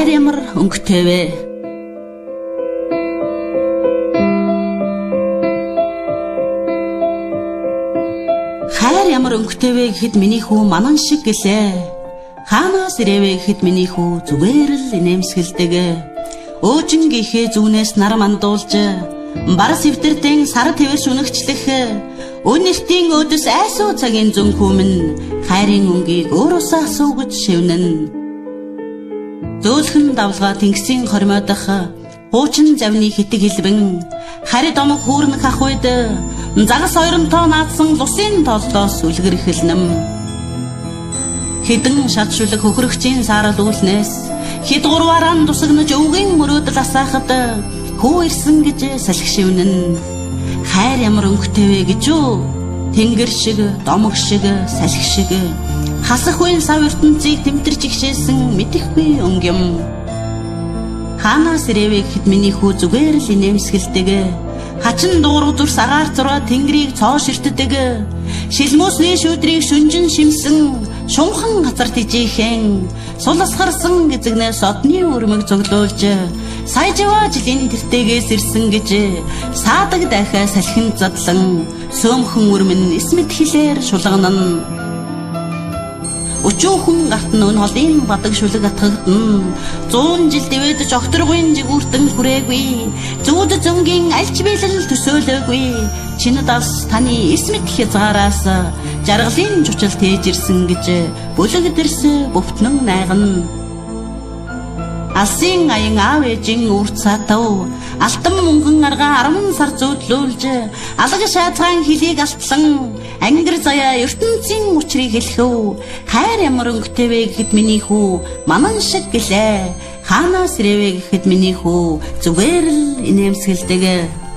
Хайр ямар өнгөтэй вэ? Хайр ямар өнгөтэй вэ гэхэд миний хүү манан шиг гэлээ. Хаанаас ирэвэ гэхэд миний хүү зүгээр л инээмсэгэлдэг. Өөжингийнхээ зүүнээс нар мандуулж, барас эвдэртэн сар тэвэрш үнэгчлэх, өнөртийн өөдөс айсуу цагийн зөн хүмүн хайрын өнгийг өөрөөсөө асуу гэж шивнэн. Зөөлхөн давлгаа тэнгисийн хормойдох хуучин завны хитэг хэлбэн хари домог хүүрнэх ах үед загас оёронтоо наадсан лусын толдоос үлгэр эхэлнэм. Хэдэн шат шүлэг хөхрөгчийн саарал үүлнээс хэд гурваараа тусагнаж өвгийн мөрөөдөл асаахад хүү ирсэн гэж салхи шивнэн. Хайр ямар өнгөтэй вэ гэж үү? Тэнгэр шиг, домог шиг, салхи шиг хасах үеийн сав ертөнцийг тэмтэрч игшээсэн мэдэхгүй өнгө юм. Хаанаас ирэвэ гэхэд миний хүү зүгээр л инээмсэгэлдэг. Хачин дуурга зүрс агаар зураа тэнгэрийг цоо ширтдэг. Шилмүүсний шүүдрийг шүнжин шимсэн шунхан газар тижээхэн сул асгарсан эзэгнээс одны өрмөг цоглуулж сая жаваа жилийн тэртээгээс ирсэн гэж саадаг дахиа салхинд задлан сөөмхөн өрмөн эсмэт хилээр шулганан. Өчүүхэн гарт нь өн холын бадаг шүлэг атгагдана. 100 жил дэвэдэж огторгуйн жигүүртэн хүрээгүй. Зүүд зөнгийн альч биелэл төсөөлөөгүй. Чинэд алс таны эсмэт хязгаараас жаргалын чучал тээж ирсэн гэж бүлэг дэрс бөвтнөн найгана. Алсын аян аав ээжийн үр цаатав алтан мөнгөн аргаа 10 сар зөөдлүүлж алаг шаацгаан хилийг алтлан ангир заяа ертөнцийн учрыг хэлэхв. Хайр ямар өнгөтэй вэ гэхэд миний хүү манан шиг гэлээ. Хаанаас ирэвэ гэхэд миний хүү зүгээр л инээмсэгэлдэг.